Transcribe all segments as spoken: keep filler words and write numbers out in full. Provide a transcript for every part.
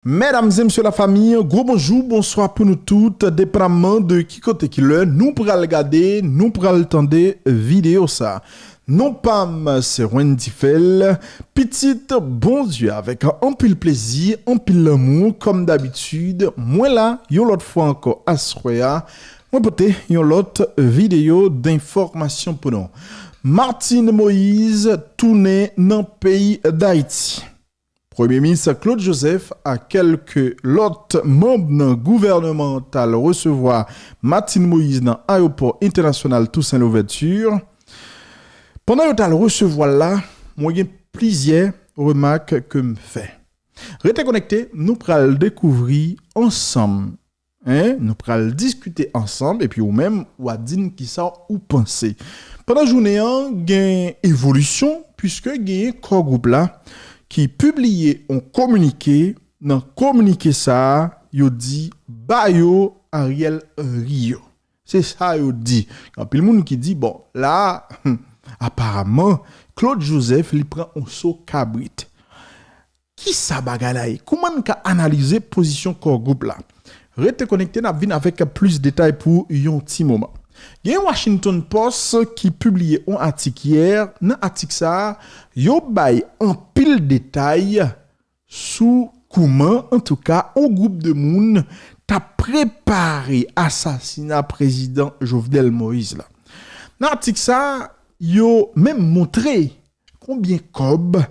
Medam e mesye lafanmi, gwo bonjou, bonswa pou nou tout, depandaman de ki kote ki lè nou pral gade, nou pral tande videyo sa. Non pa m se Wendy Phel, pitit Bondye avèk anpil plezi, anpil lanmou, kòm dabitid, mwen la yon lòt fwa ankò aswè a, mwen pote yon lòt videyo denfòmasyon pou nou. Martine Moïse tounen nan peyi Dayiti. Premye Minis Claude Joseph ak kèlke lòt manm nan gouvènman an t al resevwa Martine Moïse nan ayewopò entènasyonal Toussaint Louverture. Pandan yo t al resevwa l la, mwen gen plizyè remak ke m fè. Rete konekte, nou pral dekouvri ansanm. Hein? Nou pral diskite ansanm, epi ou menm, w a di n kisa ou panse. Pandan jounen an, gen evolisyon, piske genyen Core Group la ki pibliye yon kominike. Nan kominike sa a, yo di ba yo Ariel Henry yo. Se sa yo di. Gen anpil moun ki di, bon, la, aparaman, Claude Joseph, li pran yon so kabrit. Kisa bagay la ye? Kouman n ka analize pozisyon Core Group la? Rete konekte, n ap vin avèk plis detay pou yon ti moman. Gen Washington Post ki pibliye yon atik yè. Nan atik sa a, yo bay anpil detay sou kouman, antouka, yon gwoup de moun t ap prepare asasina prezidan Jovenel Moïse la. Nan atik sa a, yo menm montre konbyen kòb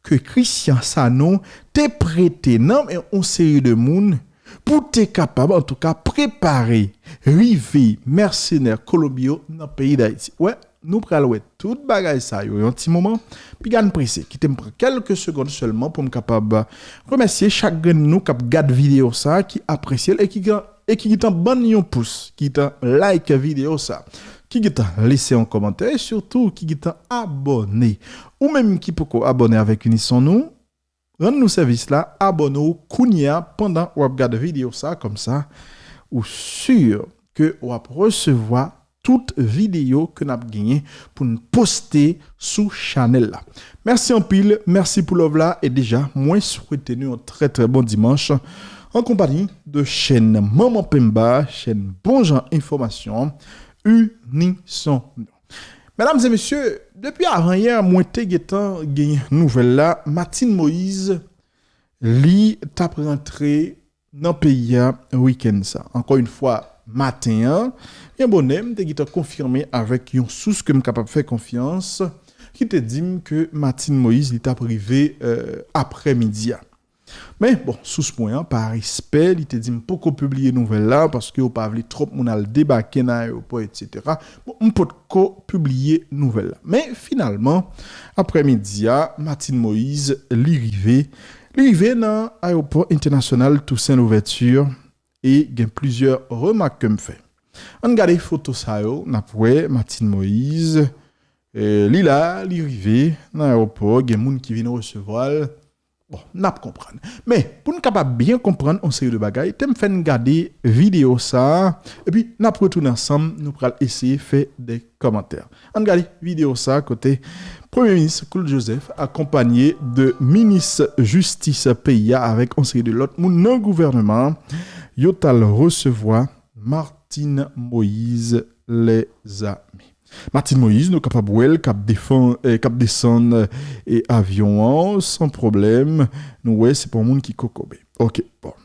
ke Christian Sanon te prete nan men yon seri de moun pou te kapab, antouka, prepare rive mèsenè Kolonbi yo nan peyi Dayiti. Wè, nou pral wè tout bagay sa yo yon ti moman. Piga n prese, kite m pran kèlke segonn sèlman pou m kapab remèsye chak grenn nou k ap gad videyo sa a, ki apresye l e ki gen e ki gentan ban n yon pous, ki gentan like videyo sa, ki gentan lese yon kòmantè, e sitou ki gentan abòne. Ou menm ki poko abòne avèk Unison nou, rann nou sèvis la, abòne w kounye a pandan w ap gade videyo sa, kòmsa ou si ke w ap resevwa tout videyo ke n ap genyen pou n poste sou chanèl la. Mèsi anpil, mèsi pou love la, e deja, mwen swete nou yon trè, trè bon dimanch, an konpanyi de chèn Manman Pemba, chèn bon jan enfòmasyon, Unison. Medam e mesye, depi avan yè, mwen te gentan genyen nouvèl la, Martine Moïse, li t ap rantre nan peyi a wikenn sa. Ankò yon fwa, maten an, byen bonè, m te gentan konfime avèk yon sous ke m kapab fè konfyans, ki te di m ke Martine Moïse, li t ap rive, euh, aprèmidi a. Men, bon, sous mwen an, pa respè, li te di m poko pibliye nouvèl la, paske yo pa vle twòp moun al debake nan ayewopò, etsetera. Bon, m potko pibliye nouvèl la. Men, finalman, aprèmidi a, Martine Moïse, li rive. Li rive nan ayewopò entènasyonal Toussaint Louverture e gen plizyè remak ke m fè. Ann gade foto sa yo, n ap wè Martine Moïse, eh, li la, li rive nan ayewopò, gen moun ki vin resevwa l. Bon, n ap konprann. Men, pou n kapab byen konprann yon seri de bagay, te m fè n gade videyo sa a, epi n ap retounen ansanm, nou pral eseye fè de kòmantè. Ann gade videyo sa a kote Premye Minis Claude Joseph akonpanye de Minis Jistis peyi a avèk yon seri de lòt moun nan gouvènman an, yo t al resevwa Martine Moïse Lèzami. Martine Moïse, nou kapab wè l k ap defan-, eh, k ap desann, eh, avyon an san pwoblèm. Nou wè se pa yon moun ki kokobe. Ok, bon.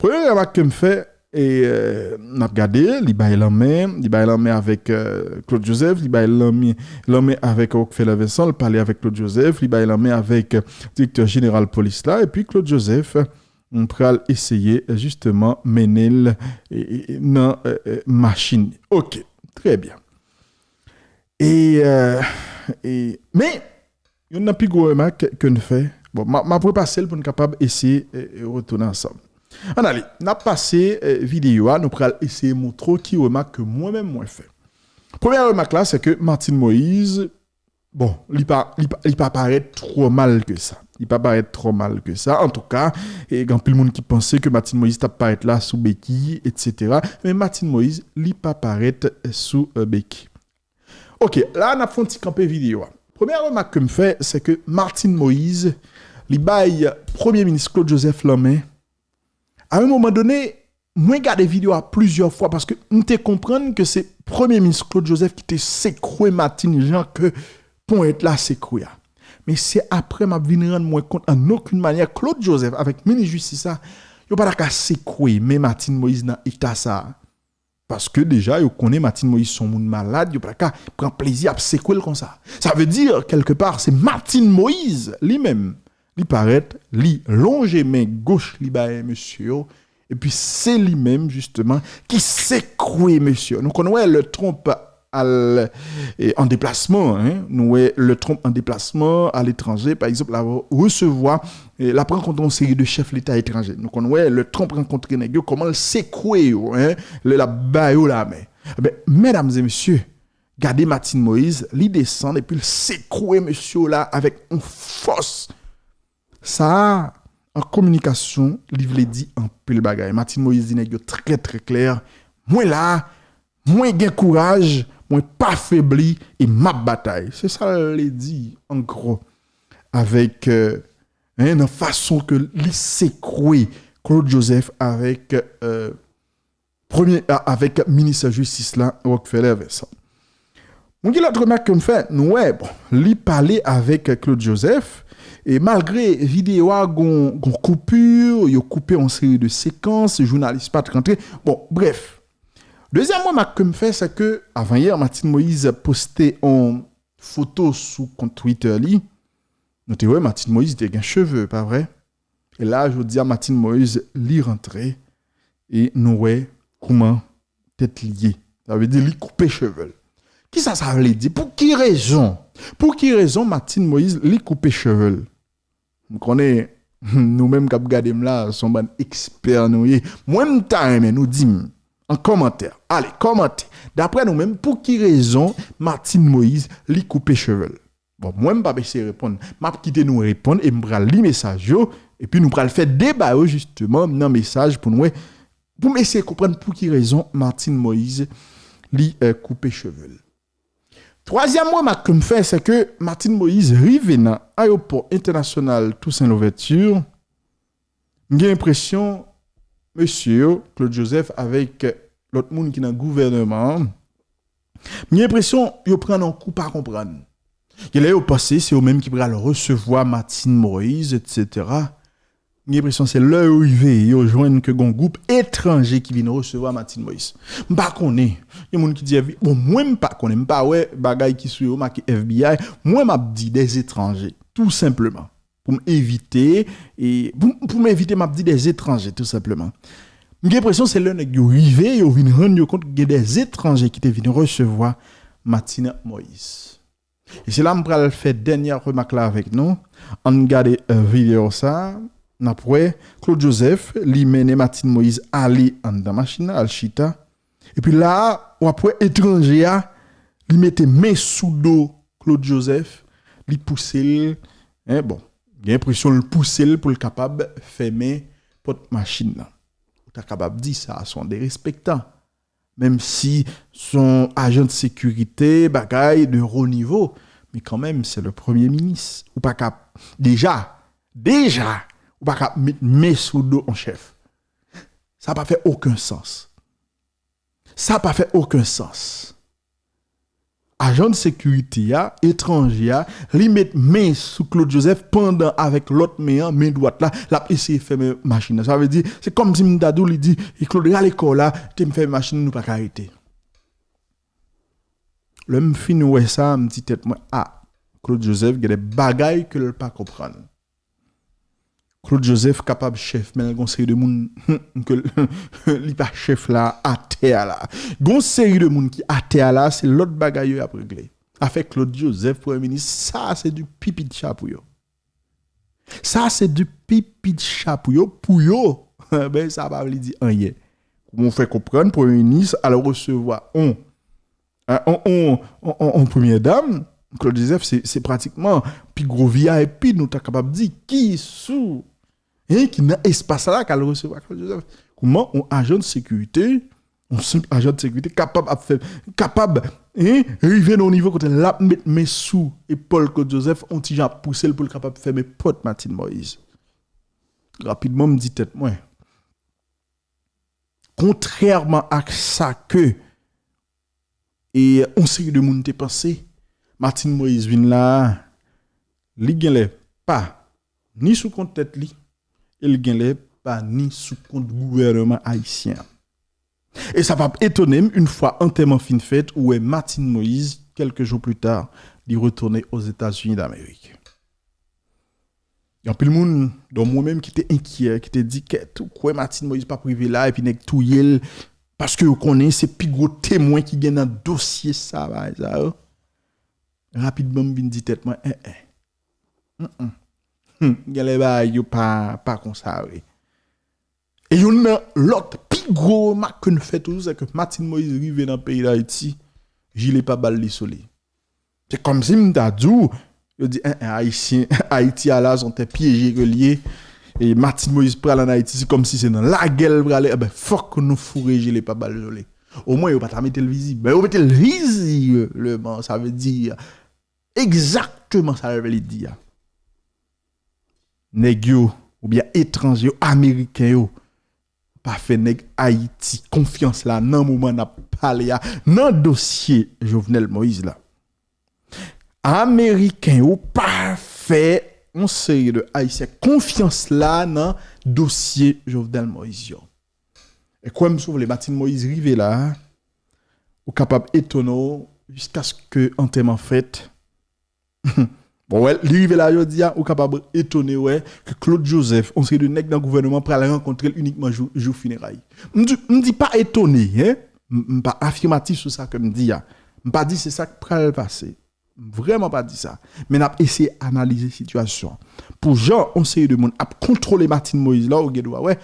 Premye remak ke m fè, e, eh, n ap gade, li bay lanmen, li bay lanmen avèk, eh, Claude Joseph, li bay lanmen, lanmen avèk Rockefeller Vincent, li pale avèk Claude Joseph, li bay lanmen avèk, eh, direktè jeneral polis la, epi Claude Joseph, eh, pral eseye, eh, jisteman mennen l, eh, eh, nan, eh, eh, machin. Ok, trè byen. E, eh, e, men, youn nan pi gwo remak ke n fè, bon, m a, m ap repase l pou n kapab eseye, eh, eh, retounen ansanm. Ann ale, n ap pase, eh, videyo a, nou pral eseye montre w ki remak ke mwen menm mwen fè. Premyè remak la, se ke Martine Moïse, bon, li pa, li pa, li pa parèt twò mal ke sa. Li pa parèt twò mal ke sa. Antouka, e, gen anpil moun ki panse ke Martine Moïse t ap parèt la sou beki, etsetera. Men Martine Moïse, li pa parèt, eh, sou, eh, beki. Ok, la n ap fè yon ti kanpe videyo a. Premyè remak ke m fè, se ke Martine Moïse, li bay Premye Minis Claude Joseph lanmen, A yon moman done, mwen gade videyo a plizyè fwa paske m te konprann ke se Premye Minis Claude Joseph ki te sekwe Martine jan ke ponyèt la sekwe a. Men se apre m ap vin rann mwen kont an okenn manyè Claude Joseph avèk minis jistis la, yo pa ta ka sekwe men Martine Moïse nan eta sa a. Paske deja yo konnen Martine Moïse se yon moun malad, yo pa ta ka pran plezi ap sekwe l konsa. Sa vle di, kèlke pa, se Martine Moïse li menm, li parèt, li lonje men goch li bay mesye yo, epi se li menm, jisteman, ki sekwe mesye yo. Nou konn wè lè Trump al e, an deplasman, en, nou wè lè Trump an deplasman aletranje, pa egzanp, l ap resevwa, e, l ap rankontre yon seri de chèf leta etranje. Nou konn wè lè Trump rankontre nèg yo, kòman l sekwe yo, en, lè l ap ba yo lamen. Ebyen, medam e mesye, gade Martine Moïse, li desann epi l sekwe mesye yo la avèk yon fòs. Sa a, an kominikasyon, li vle di anpil bagay. Martine Moïse di nèg yo trè, trè klè, mwen la, mwen gen kouraj, mwen pa febli e m ap batay. Se sa l vle di, an gwo, avèk, euh, en, nan fason ke li sekwe Claude Joseph avèk, euh, premye, a, avèk minis jistis la, Rockefeller Vincent. Mwen gen lòt remak ke m fè, nou wè, bon, li pale avèk Claude Joseph, e malgre videyo a gon, gon koupi, yo koupe yon seri de sekans, jounalis pa t rantre. Bon, brèf. Dezyèm remak ke m fè, se ke avanyè Martine Moïse poste yon foto sou kont Twitter li, nou te wè Martine Moïse te gen cheve, pa vre? E la, jodi a, Martine Moïse, li rantre, e nou wè kouman tèt li ye. Sa vle di li koupe cheve l. Kisa sa vle di? Pou ki rezon? Pou ki rezon Martine Moïse, li koupe cheve l? M konnen, nou menm k ap gade m la, se yon bann ekspè nou ye. Mwen, m ta renmen nou di m an kòmantè. Ale, kòmante. Daprè nou menm, pou ki rezon Martine Moïse, li koupe cheve l? Bon, mwen, m p ap eseye reponn. M ap kite nou reponn e m pral li mesaj yo. Epi nou pral fè deba yo, jisteman, nan mesaj pou nou wè, pou m eseye konprann pou ki rezon Martine Moïse, li, euh, koupe cheve l. Twazyèm remak ke m fè, se ke Martine Moïse rive nan ayewopò entènasyonal Toussaint Louverture. M gen enpresyon, mesye yo, Claude Joseph avèk lòt moun ki nan gouvèneman an, m gen enpresyon yo pran nan kou pa konprann. Genlè yo panse se yo menm ki pral resevwa Martine Moïse, etsetera. M gen enpresyon se lè yo rive, yo jwenn ke gon gwoup etranje ki vin resevwa Martine Moïse. M pa konnen. Gen moun ki di, bon, mwen m pa konnen, m pa wè bagay ki sou yo make F B I. Mwen m ap di des étrangers, tou senpleman. Pou m evite, e, pou, pou m evite, m ap di des étrangers, tou senpleman. M gen enpresyon se lè nèg yo rive, yo vin rann yo kont gen des étrangers ki te vin resevwa Martine Moïse. E se la m pral fè dènyè remak la avèk nou. Ann gade, euh, videyo sa a. N ap wè Claude Joseph, li mennen Martine Moïse ale anndan machin nan, al chita. Epi la a, w ap wè etranje a, li mete men sou do Claude Joseph, li pouse l, en, bon, gen enpresyon l pouse l pou l kapab fèmen pòt machin nan. Ou ta kapab di sa, se yon derespektan. Menm si se yon ajan de sekirite, bagay de wo nivo, men kanmenm, se le premye minis. Ou pa ka, deja, deja, ou pa ka met men sou do yon chèf. Sa pa fè okenn sans. Sa pa fè okenn sans. Ajan de sekirite a, etranje a, li met men sou Claude Joseph pandan avèk lòt men an, men dwat la, l ap eseye fèmen machin nan. Sa vle di, se kòmsi m ta di w, li di, e Claude, rale kò w la, te m fèmen machin nan, nou pa ka rete. Lè m fin wè sa, m di tèt mwen, a, Claude Joseph, gen de bagay ke l pa konprann. Claude Joseph kapab chèf, men l gon seri de moun ke l, li pa chèf la, atè a la. Gon seri de moun ki atè a la, se lòt bagay yo y ap regle. Afè Claude Joseph, premye minis, sa se du pipi de chat pou yo. Sa se du pipi de chat pou yo, pou yo. Ben, sa pa vle di anyen. Kòman w fè konprann, premye minis al resevwa on, on, on, on, on, on premyè dam, Claude Joseph, se, se pratikman pi gwo V I P, nou ta kapab di, ki sou, en, ki nan espas la, k al resevwa Claude Joseph. Kòman on ajan de sekirite, on senp ajan de sekirite, kapab ap fè, kapab, en, rive nan yon nivo kote l ap met men sou epòl Claude Joseph, on ti jan ap pouse l pou l kapab fèmen pòt Martine Moïse. Rapidman, m di tèt mwen, kontrèman ak sa ke e yon seri de moun te panse, Martine Moïse vin la, li genlè pa ni sou kont tèt li, e li genlè pa ni sou kont gouvènman ayisyen an. E sa p ap etone m, yon fwa antèman fin fèt, ou wè Martine Moïse, quelques jours plus tard, li retounen Ozetazini Damerik. Gen anpil moun, dont mwen menm, ki te enkyè, ki te di kèt, ou kwè Martine Moïse p ap rive la, epi nèg touye l, paske yo konnen se pi gwo temwen ki gen nan dosye sa, bagay sa yo. Rapidman, m vin di tèt mwen, en, en. Mm, mm. Hmm, genlè bagay yo pa, pa konsa vre. E youn nan lòt pi gwo remak ke n fè toujou, se ke Martine Moïse rive nan peyi Dayiti, jile pa bal li sou li. Se kòmsi m ta di w, yo di, en, en, Ayisyen, Ayiti a la, se yon tè pyeje ke l ye. E Martine Moïse pral ann Ayiti, se kòmsi se nan lagè l prale. Enben, fòk nou foure jile pa bal sou li. Omwen, yo pa ta mete l vizib. Men yo mete l vizibleman, sa vle di egzakteman sa l vle di a. Nèg yo, oubyen etranje yo, ameriken yo, pa fè nèg Ayiti konfyans la nan moman n ap pale a, nan dosye Jovenel Moïse la. Ameriken yo pa fè yon seri de Ayisyen konfyans la nan dosye Jovenel Moïse yo. E kwè m si w vle, Martine Moïse rive la, ou kapab etone w jiskaske antèman fèt. Bon, wè, li rive la jodi a, ou kapab etone wè ke Claude Joseph, yon seri de nèg nan gouvènman pral rankontre l inikman jou, jou fineray. M di, m di pa etone, en. M, m pa afimatif sou sa ke m di a. M pa di se sa k pral pase. M vrèman pa di sa. Men n ap eseye analize sitiyasyon an. Pou jan yon seri de moun ap kontwole Martine Moïse la, ou gen dwa wè,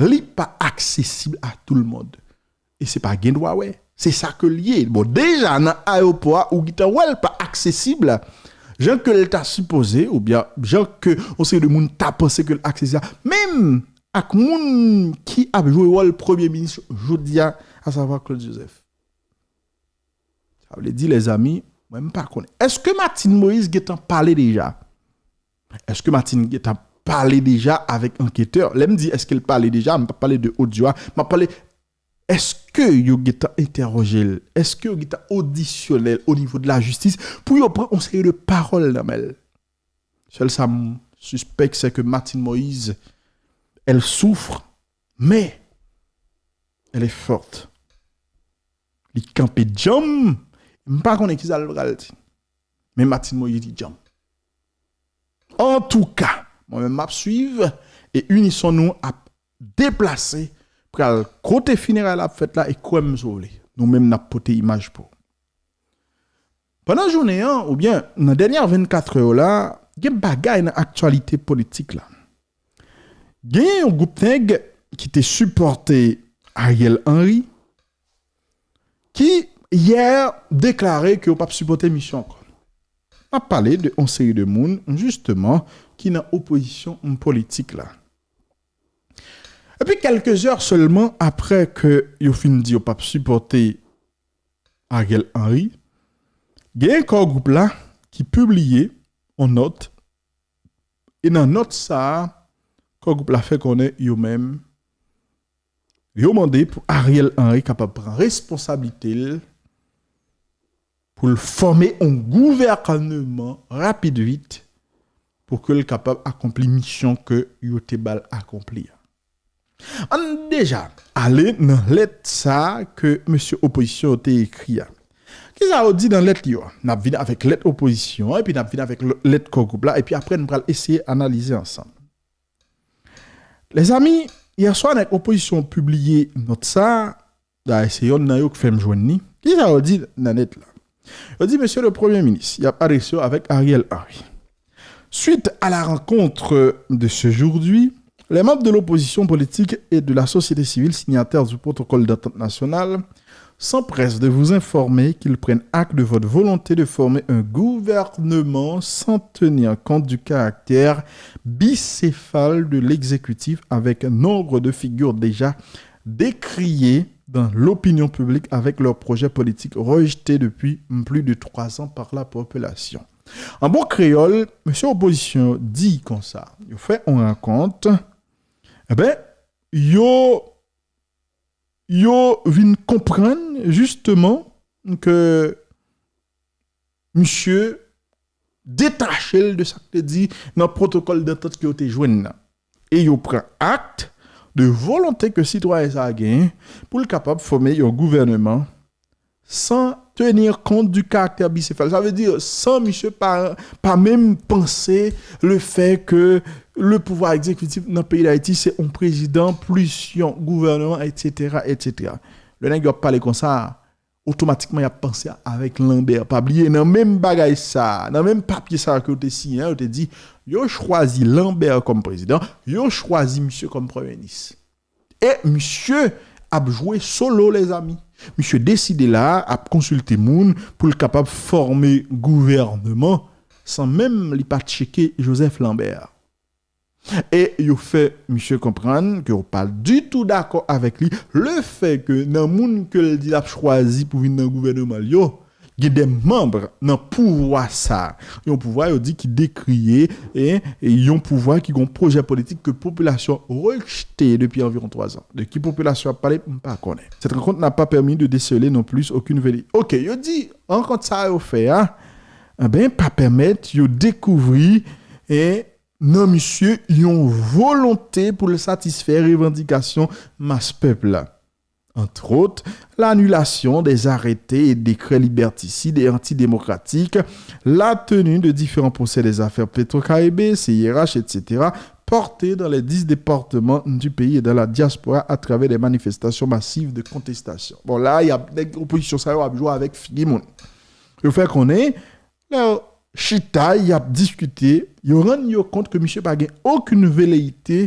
li pa aksesib a tout le monde. E se pa gen dwa wè. Se sa ke l ye. Bon, deja nan ayewopò a, ou gentan wè l pa aksesib jan ke l ta sipoze, oubyen jan ke yon seri de moun ta panse ke l aksesib la. Menm ak moun ki ap jwe wòl premye minis jodi a, asavwa Claude Joseph. Sa vle di, lèzanmi, mwen m pa konnen. Èske Martine Moïse gentan pale deja? Èske Martine gentan pale deja avèk anketè? Lè m di èske l pale deja, m pa pale de odyo a, m ap pale èske yo gentan entèwoje l? Èske yo gentan odisyone l o nivo de la jistis pou yo pran yon seri de pawòl nan men l? Sèl sa m sispèk, se ke Martine Moïse, elle souffre, mais elle est forte. Li kanpe djanm, m pa konnen kisa l pral di. Men Martine Moïse li djanm. Antouka, mwen menm m ap swiv e Unison Nou ap deplase pral kote fineray la ap fèt la e kwè m si w vle. Nou menm n ap pote imaj pou ou. Pandan jounen an, oubyen nan dènye vennkat è yo la, gen bagay nan aktyalite politik la. Genyen yon gwoup nèg ki te sipòte Ariel Henry, ki yè deklare ke yo p ap sipòte misyon ankò. M ap pale de yon seri de moun, jisteman, ki nan opozisyon politik la. Epi, kèlke zè sèlman apre ke yo fin di yo p ap sipòte Ariel Henry, gen kò gwoup la ki pibliye yon nòt, e nan nòt sa a, kò gwoup la fè konnen yo menm, yo mande pou Ariel Henry kapab pran responsablite l, pou l fòme yon gouvènman rapid vit, pou ke l kapab akonpli misyon ke yo te ba l akonpli a. Ann deja ale nan lèt sa a ke mesye opozisyon yo te ekri a. Kisa yo di nan lèt yo a? N ap vin avèk lèt opozisyon an, epi n ap vin avèk l-, lèt kò gwoup la, epi apre n pral eseye analize ansanm. Lèzanmi, yè swa nèg opozisyon pibliye nòt sa a, dayè se yonn nan yo k fè m jwenn li. Kisa yo di nan nèt la? Yo di, Monsieur le Premier ministre, y ap adrese yo avèk Ariel Henry. Suite à la rencontre de ce jour-là, les membres de l'opposition politique et de la société civile signataires du protocole d'entente nationale s'empressent de vous informer qu'ils prennent acte de votre volonté de former un gouvernement sans tenir compte du caractère bicéphale de l'exécutif, avec nombre de figures déjà décriées dans l'opinion publique avec leurs projets politiques rejetés depuis plus de trois ans par la population. An bon kreyòl, mesye opozisyon yo di konsa, yo fè yon rankont, enben, yo yo vin konprann jisteman ke misye detache l de sa k te di nan pwotokòl dantant ke yo te jwenn nan. E yo pran akte de volonte ke sitwayen sa a genyen pou l kapab fòme yon gouvèneman san tenir kont di karaktè bisefal. Sa vle di, san misye pa, pa menm panse le fè ke le pouvwa egzekitif nan peyi Dayiti se yon prezidan plis yon gouvèneman, et cetera, et cetera. Lè nèg yo ap pale konsa, otomatikman y ap panse avèk Lambert. Pa bliye, nan menm bagay sa, nan menm papye sa ke yo te siyen, yo te di, yo chwazi Lambert kòm prezidan, yo chwazi misye kòm premye minis. E misye ap jwe solo, lèzami. Misye deside la, ap konsilte moun pou l kapab fòme gouvèneman san menm li pa tcheke Joseph Lambert. E yo fè misye konprann ke yo pa ditou dakò avèk li, le fè ke nan moun ke l di l ap chwazi pou vin nan gouvèneman l yo, gen de manm nan pouvwa sa. Yon pouvwa yo di ki dekriye, e, e yon pouvwa ki gen yon pwojè politik ke popilasyon rejte depi anviwon twa zan. De ki popilasyon ap pale, m pa konnen. Cette rencontre n'a pas permis de déceler non plus aucune vérité. Ok, yo di, rankont sa yo fè a, enben, pa pèmèt yo dekouvri, e, nan misye yon volonte pou l satisfè revandikasyon mas pèp la. Entre autres, l'annulation des arrêtés et décrets liberticides et antidémocratiques, la tenue de différents procès des affaires Petro-Caribe, C I R H, et cetera, portés dans les dix départements du pays et dans la diaspora à travers des manifestations massives de contestation. Bon, la, y a, nèg opozisyon sa yo ap jwe avèk figi moun. Yo fè konnen, lè yo chita, y ap diskite, yo rann yo kont ke misye pa gen okenn veleyite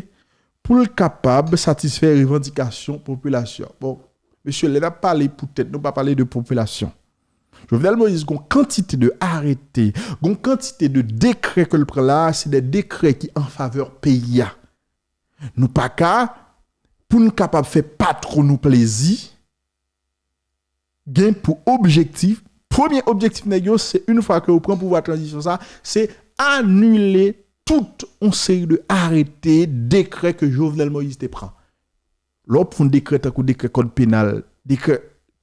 pou l kapab satisfè revandikasyon popilasyon. Bon, mesye, lè n ap pale pou tèt nou, pa pale de popilasyon. Jovenel Moïse gon kantite de arete, gon kantite de dekrè ke l pran la, se de dekrè ki an favè peyi a. Nou pa ka, pou n kapab fè patwon nou plezi, gen pou objektif, premye objektif nèg yo, se yon fwa ke yo pran pouvwa tranzisyon sa, se anile tout yon seri de arete, dekrè ke Jovenel Moïse te pran. Lè w ap fè yon dekrè tankou dekrè kòd penal, dekrè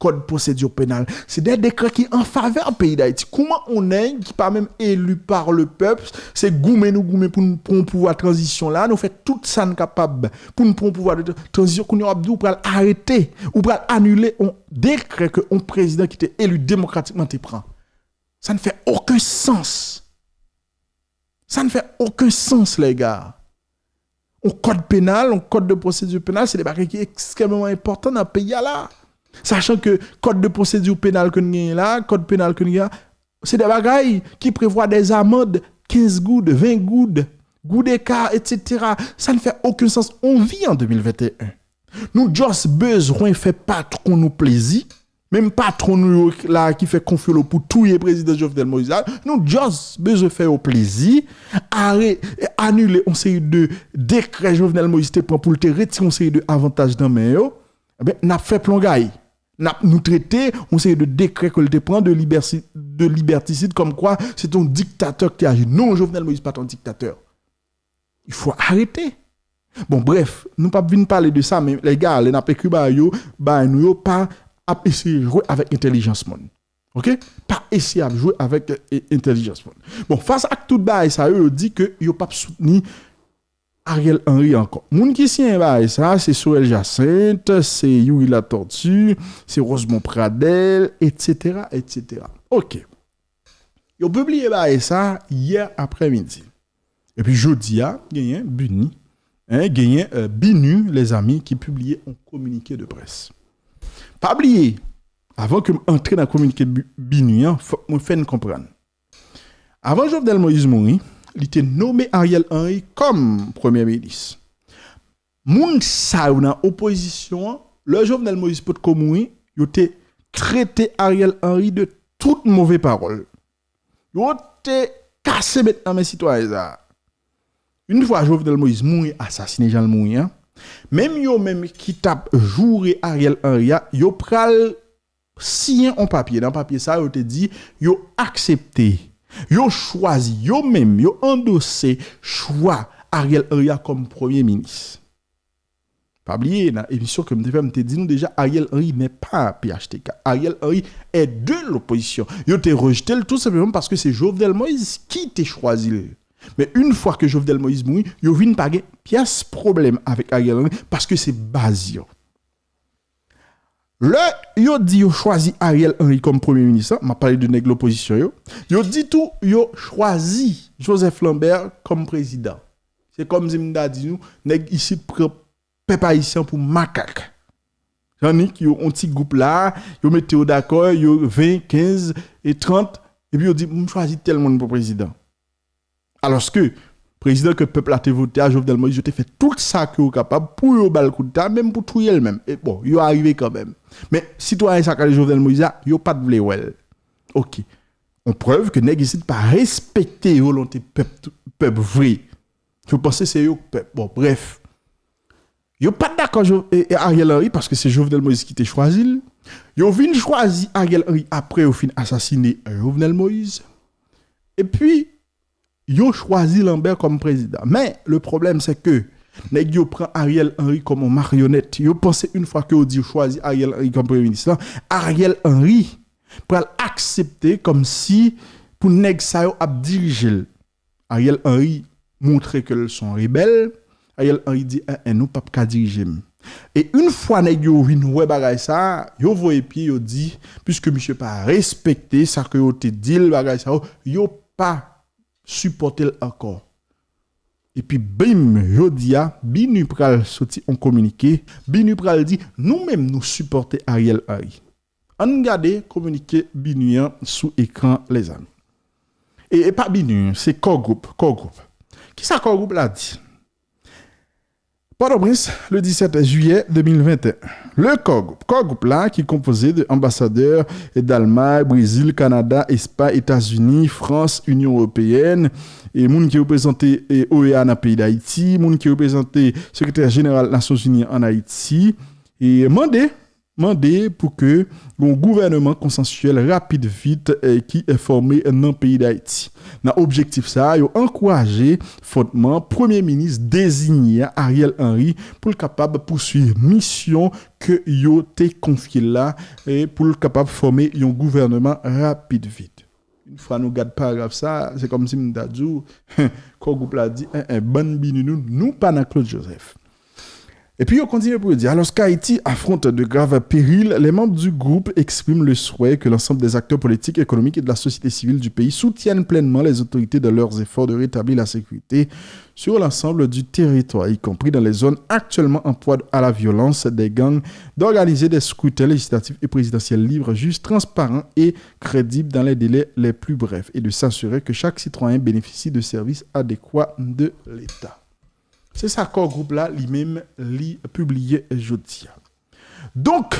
kòd pwosedi penal, se de dekrè ki an favè peyi Dayiti. Kouman yon nèg ki pa menm eli pa le pèp, se goumen nou goumen pou n pran yon pouvwa tranzisyon la, nou fè tout sa n kapab pou n pran yon pouvwa de tra-, tranzisyon, kounye a w ap di w pral arete, ou pral anile yon dekrè ke yon prezidan ki te eli demokratikman te pran. Sa n fè okenn sans. Sa n fè okenn sans, lèga. Yon kòd penal, yon kòd de pwosedi penal, se de bagay ki ekstrèmeman enpòtan nan peyi a la. Sachan ke kòd de pwosedi penal ke n genyen la, kòd penal ke n genyen la, se de bagay ki prevwa de amann kenz goud, ven goud, goud eka, et cetera. Sa n fè okenn sans. On vit en deux mille vingt et un. Nou just bezwen fè patwon nou plezi. Menm patwon nou yo la ki fè konfyolo pou touye prezidan Jovenel Moïse la, nou just bezwen fè yo plezi, are-, anile yon seri de dekrè Jovenel Moïse te pran pou l te retire yon seri de avantaj nan men yo. Enben, n ap fè plongay. N ap nou trete yon seri de dekrè ke l te pran de libersi-, de libertisid, kòmkwa se te yon diktatè ki te aji. Non, Jovenel Moïse pa t yon diktatè. Il faut arrêter. Bon, bref, nou p ap vin pale de sa, men lèga, lè n ap ekri bagay yo, bagay nou yo pa ap eseye jwe avèk entèlijans moun. Ok? Pa eseye ap jwe avèk, e, entèlijans moun. Bon, fas ak tout bagay sa yo, yo di ke yo p ap soutni Ariel Henry ankò. Moun ki siyen bagay sa, se Sorel Jacinthe, se Youri Latortue, se Rosemond Pradel, et cetera, et cetera. Ok. Yo pibliye bagay sa yè aprèmidi. Epi jodi a, genyen BINUH, en, genyen, euh, BINUH, lèzami, ki pibliye yon kominike de près. Pa bliye, avan ke m antre nan kominike bi-, BINUH an, fòk mwen fè n konprann. Avan Jovenel Moïse mouri, li te nome Ariel Henry kòm premye minis. Moun sa yo nan opozisyon an, lè Jovenel Moïse potko mouri, yo te trete Ariel Henry de tout move pawòl. Yo te kase met nan men sitwayen sa a. Yon fwa Jovenel Moïse mouri, asasine jan l mouri an, menm yo menm ki t ap joure Ariel Henry a, yo pral siyen yon papye. Nan papye sa a, yo te di yo aksepte, yo chwazi, yo menm, yo andose chwa Ariel Henry a kòm premye minis. Pa bliye, nan emisyon ke m te fè, m te di nou deja, Ariel Henry n'est pas P H T K. Ariel Henry est de l'opposition. Yo te rejte l tou senpleman paske se Jovenel Moïse ki te chwazi l. Men yon fwa ke Jovenel Moïse mouri, yo vin pa gen pyès pwoblèm avèk Ariel Henry paske se baz yo. Lè yo di yo chwazi Ariel Henry kòm premye minis, m ap pale de nèg lopozisyon yo, yo di tou yo chwazi Joseph Lambert kòm prezidan. Se kòmsi m ta di nou, nèg isit pran pèp ayisyen pou makak. Annik, yo, yon ti gwoup la, yo mete yo dakò, yo ven, kenz e trant, epi yo di, m chwazi tèl moun pou prezidan. Alòske, prezidan ke pèp la te vote a, Jovenel Moïse, yo te fè tout sa ke yo kapab pou yo ba l koudeta, menm pou touye l menm. E bon, yo arive kanmenm. Men, sitwayen sa k rele Jovenel Moïse la, yo pa t vle wè l. Oke. On prèv ke nèg isit pa respekte volonte pèp, pèp vre. Yo panse se yo k pèp. Bon, brèf. Yo pa t dakò Jo- e- e Ariel Henry paske se Jovenel Moïse ki te chwazi l. Yo vin chwazi Ariel Henry apre yo fin asasine Jovenel Moïse. Epi, yo chwazi Lambert kòm prezidan. Men, le problème, c'est que nèg yo pran Ariel Henry kòm yon maryonèt. Yo panse yon fwa ke yo di yo chwazi Ariel Henry kòm premye minis lan, Ariel Henry pral aksepte kòmsi pou nèg sa yo ap dirije l. Ariel Henry montre ke l se yon rebèl. Ariel Henry di, en, en, nou p ap ka dirije m. E yon fwa nèg yo vin wè bagay sa, yo voye pye, yo di, piske misye pa respekte sa ke yo te di l, bagay sa yo, yo pa sipòte l ankò. Epi bim, jodi a, BINUH pral soti yon kominike. BINUH pral di, nou menm nou sipòte Ariel Henry. Ann gade kominike BINUH an sou ekran, lèzanmi. E, e pa BINUH, se Core Group, Core Group. Kisa Core Group la di? Pòtoprens, le dix-sept juillet deux mille vingt et un. Le Core Group. Core Group la, ki konpoze de anbasadè Dalmay, Brezil, Kanada, Espay, Etazini, Frans, Inyon Ewopeyèn, e moun ki reprezante, e, O E A nan peyi Dayiti, moun ki reprezante Sekretè Jeneral Nasyonzini an Ayiti, e mande, mande pou ke yon gouvènman konsansyèl rapid vit, e, ki fòme nan peyi Dayiti. Nan objektif sa a, yo ankouraje fòtman Premye Minis dezinye a, Ariel Henry, pou l kapab pouswiv misyon ke yo te konfye l la, e pou l kapab fòme yon gouvènman rapid vit. Yon fwa nou gad paragraf sa, se kòmsi m ta di w, Core Group la di, en, en, bann BINUH nou, nou pa nan Claude Joseph. Epi yo kontinye pou yo di, alors qu'Haïti affronte de graves périls, les membres du groupe expriment le souhait que l'ensemble des acteurs politiques, économiques et de la société civile du pays soutiennent pleinement les autorités dans leurs efforts de rétablir la sécurité sur l'ensemble du territoire, y compris dans les zones actuellement en proie à la violence des gangs, d'organiser des scrutins législatifs et présidentiels libres, justes, transparents et crédibles dans les délais les plus brefs et de s'assurer que chaque citoyen bénéficie de services adéquats de l'État. Se sa Core Group la, li menm, li pibliye jodi a. Donk,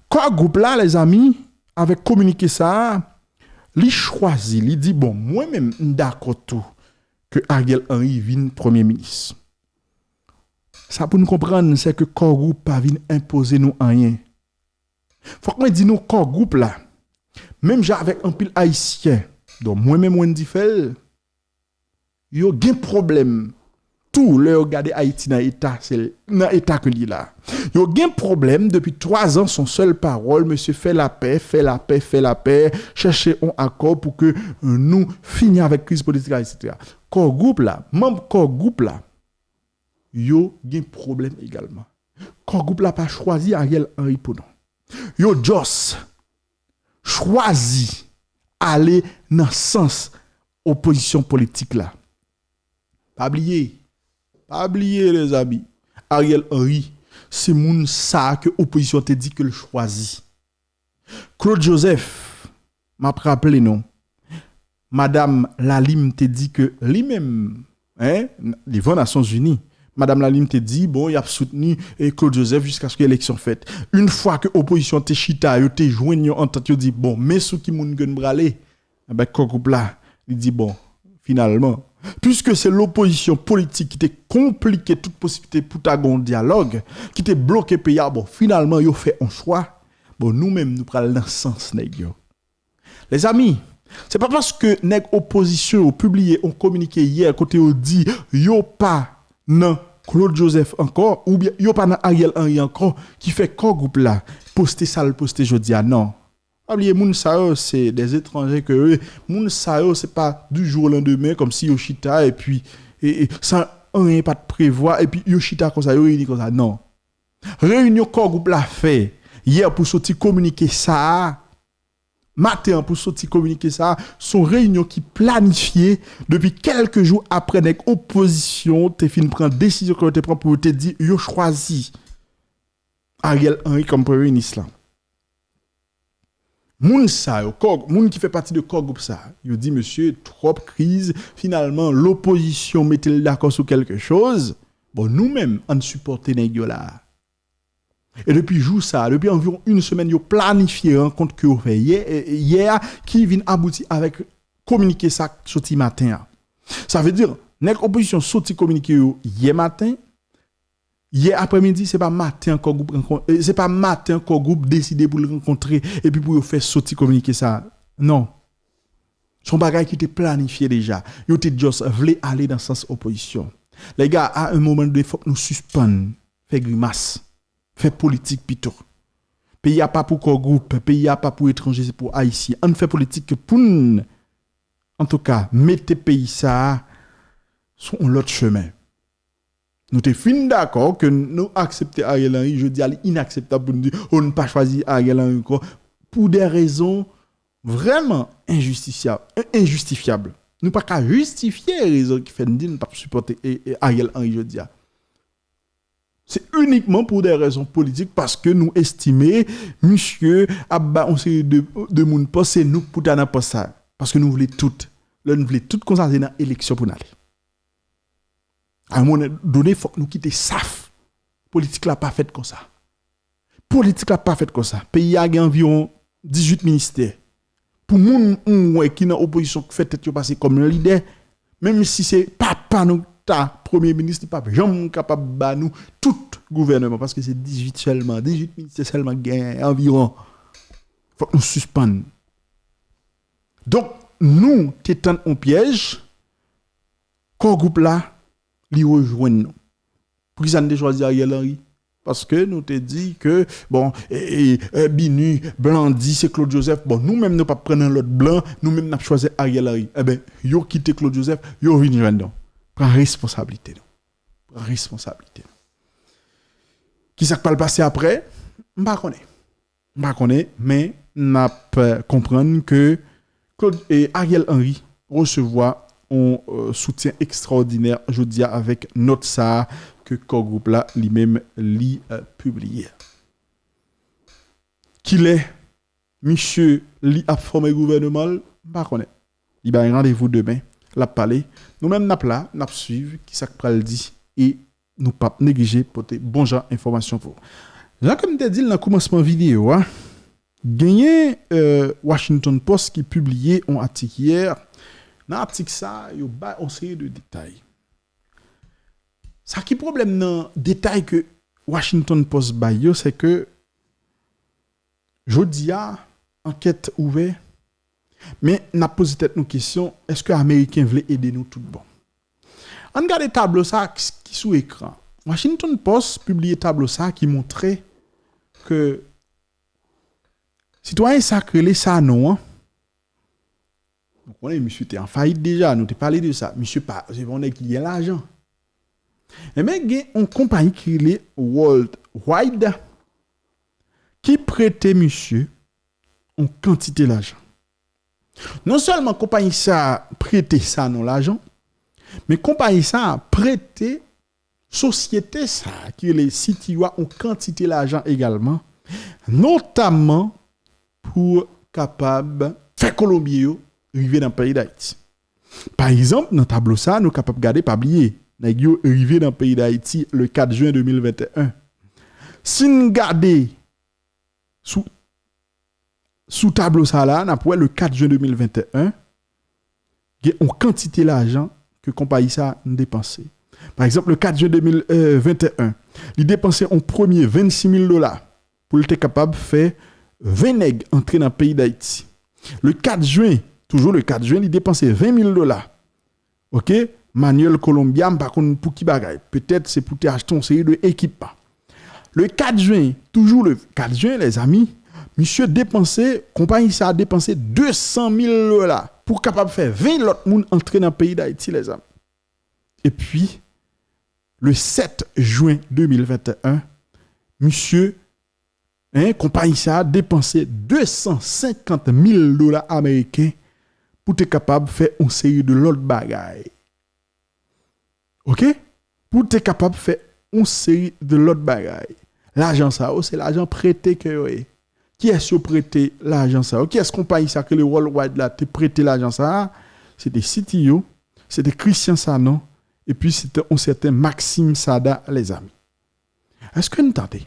Core Group la, lèzanmi, avèk kominike sa a, li chwazi, li di, bon, mwen menm, m dakò tou ke Ariel Henry vin premye minis. Sa pou n konprann, se ke Core Group pa vin enpoze nou anyen. Fòk mwen di nou, Core Group la, menm jan avèk anpil Ayisyen, donk mwen menm Wendy Phèl, yo gen pwoblèm tou lè yo gade Ayiti nan eta, se nan eta ke li ye la. Yo gen pwoblèm depi twa zan, se yon sèl pawòl, mesye, fè lapè, fè lapè, fè lapè, chèche yon akò pou ke, euh, nou fini avèk kriz politik la, etsetera. Core Group la, manm Core Group la, yo gen pwoblèm egalman. Core Group la pa chwazi Ariel Henry pou nou. Yo just chwazi ale nan sans opozisyon politik la. Pa bliye, pa bliye, lèzanmi, Ariel Henry, se moun sa a ke opozisyon te di ke l chwazi. Claude Joseph, m ap raple nou, Madam Lalime te di ke li menm, en, devan Nasyonzini, Madam Lalime te di, bon, y ap soutni, e, Claude Joseph jiskaske eleksyon fèt. Yon fwa ke opozisyon te chita, yo te jwenn yon antant, yo di, bon, men sou ki moun ke n prale. Enben, Core Group la, li di, bon, finalman, piske se lopozisyon politik ki te konplike tout posiblite pou ta gen yon dyalòg, ki te bloke peyi a, bon, finalman, yo fè yon chwa. Bon, nou menm, nou pral nan sans nèg yo. Lèzanmi, se pa paske nèg opozisyon yo pibliye yon kominike yè kote yo di yo pa nan Claude Joseph ankò, oubyen yo pa nan Ariel Henry ankò, ki fè Core Group la poste sa l poste jodi a, non. Pa bliye, moun sa yo, se des étrangers que eux. Moun sa yo, se pa du jour au lendemain, kòmsi yo chita, epi, e, e, san anyen pa t prevwa, epi yo chita konsa, yo reyini konsa. Non. Reyinyon Core Group la fè yè pou soti kominike sa a, maten an pou soti kominike sa a, se yon reyinyon ki planifye depi kèlke jou aprè nèg opozisyon te fin pran desizyon ke yo te pran pou yo te di yo chwazi Ariel Henry kòm premye minis la. Moun sa yo, kò, moun ki fè pati de Core Group sa, yo di, mesye, twòp kriz, finalman, lopozisyon mete l dakò sou kèlke choz. Bon, nou menm, ann sipòte nèg yo la. E depi jou sa, depi anviwon yon semèn, yo planifye rankont ke yo fè yè, e, e, yè a, ki vin abouti avèk kominike sa k soti maten an. Sa vle di, nèg opozisyon soti kominike yo yè maten, yè aprèmidi, se pa maten an Core Group rankon-, e, se pa maten an Core Group deside pou l rankontre epi pou yo fè soti kominike sa. Non. Se yon bagay ki te planifye deja. Yo te just vle ale nan sans opozisyon. Lè gars, à un moment donné, fòk nou sispann fè grimas, fè politik pito. Peyi a pa pou Core Group, peyi a pa pou etranje, se pou Ayisyen. Ann fè politik pou n, antouka, mete peyi sa a sou yon lòt chemen. Nou te fin dakò ke nou aksepte Ariel Henry, jodi a li inakseptab pou nou di, oh, nou pa chwazi Ariel Henry ankò, pou de rezon vrèman enjistisyab, en-, enjistifyab. Nou pa ka jistifye rezon ki fè n di n p ap sipòte, e, e, Ariel Henry jodi a. Se inikman pou de rezon politik, paske nou estime misye ap ba yon seri de, de moun pòs, se nou k pou ta nan pòs sa. Paske nou vle tout. Lè n vle tout konsa, se nan eleksyon pou n ale. A yon moman done, fòk nou kite saf. Politik la pa fèt konsa. Politik la pa fèt konsa. Peyi a gen anviwon dizuit ministè. Pou moun ou wè ki nan opozisyon k fè tèt yo pase kòm lidè, menm si se papa nou ta premye minis, li p ap janm kapab ba nou tout gouvènman, paske se dizuit sèlman, dizuit ministè sèlman k genyen anviwon. Fòk nou sispann. Donk, nou te tann yon pyèj, Core Group la, li rejwenn nou. Poukisa n te chwazi Ariel Henry? Paske nou te di ke, bon, e, e, e, BINUH, Blandy, se Claude Joseph. Bon, nou menm nou p ap pran nan lòt blan, nou menm n ap chwazi Ariel Henry. Enben, yo kite Claude Joseph, yo vin jwenn nou. Pran responsablite nou. Pran responsablite nou. Kisa k pral pase aprè? M pa konnen. M pa konnen, men n ap, eh, konprann ke Claude, eh, Ariel Henry resevwa yon, eh, soutyen ekstraòdinè jodi a avèk nòt sa a ke Core Group la li menm li, eh, pibliye. Kilè misye li ap fòme gouvènman l, m pa konnen. Li bay randevou demen, l ap pale. Nou menm n ap la, n ap swiv kisa k pral di e nou p ap neglije pote bon jan enfòmasyon pou ou. Jan ke m te di l nan kòmansman videyo a, genyen, eh, Washington Post ki pibliye yon atik yè. Nan atik sa, yo bay yon seri de detay. Sa ki pwoblèm nan detay ke Washington Post bay yo, se ke jodi a, ankèt ouvè, men n ap poze tèt nou kesyon, èske Ameriken vle ede nou tout bon? Ann gade tablo sa a ki sou ekran. Washington Post pibliye tablo sa a ki montre ke sitwayen sa k rele Sanon an, nou konnen misye te an fayit deja, nou te pale de sa. Misye pa, se pa yon nèg ki gen lajan. Enben, gen yon konpayi ki rele Worldwide ki prete misye yon kantite lajan. Non sèlman konpayi sa a prete Sanon lajan, men konpayi sa a prete sosyete sa a ki rele C T U a yon kantite lajan egalman, notaman pou kapab fè Kolonbyen yo rive nan peyi Dayiti. Pa egzanp, nan tablo sa a, nou kapab gade, pa bliye, nèg yo rive nan peyi Dayiti le kat jen de mil venteyen. Si n gade sou, sou tablo sa a la, n ap wè le kat jen de mil venteyen, gen yon kantite lajan ke konpayi sa a depanse. Pa egzanp, le kat jen de mil venteyen, li depanse yon premye vennsis mil dola pou l te kapab fè ven nèg antre nan peyi Dayiti. Le kat jen, toujou le kat jen, li depanse ven mil dola. Oke? Manuel Colombia, m pa konn pou ki bagay. Petèt se pou te achte yon seri de ekipman. Le kat jen, toujou le kat jen, lèzami, misye depanse, konpayi sa a depanse de san mil dola pou kapab fè ven lòt moun antre nan peyi Dayiti, lèzami. Epi, le sèt jen de mil venteyen, misye, en, konpayi sa a depanse de san senkant mil dola ameriken pou te kapab fè yon seri de lòt bagay. Oke? Pou te kapab fè yon seri de lòt bagay. Lajan sa yo, se lajan prete ke yo ye. Kiyès yo prete lajan sa yo? Kiyès konpayi sa ke le Worldwide la te prete lajan sa a? Se te C T U, se te Christian Sanon, epi se te yon sèten Maxime Sada, lèzami. Èske n tande?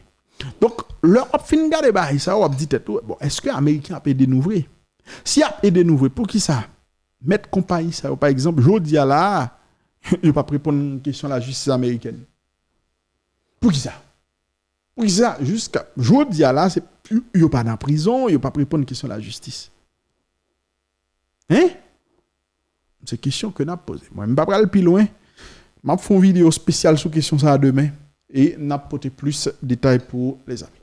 Donk, lè w ap fin gade bagay sa, w ap di tèt ou, bon, èske Ameriken ap ede nou vre? Si y ap ede nou vre, poukisa mèt konpayi sa yo, pa egzanp, jodi a la a, yo p ap reponn kesyon lajistis amerikèn? Poukisa? Poukisa, jiska jodi a la, se, yo pa nan prizon, yo p ap reponn kesyon lajistis? Hein? Se kesyon ke n ap poze. Mwen, m pa pral pi lwen. M ap fè yon videyo espesyal sou kesyon sa a demen e n ap pote plis detay pou ou, lèzami.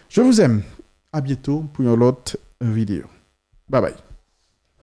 Je vous aime. À bientôt pour yon lòt videyo. Bye bye.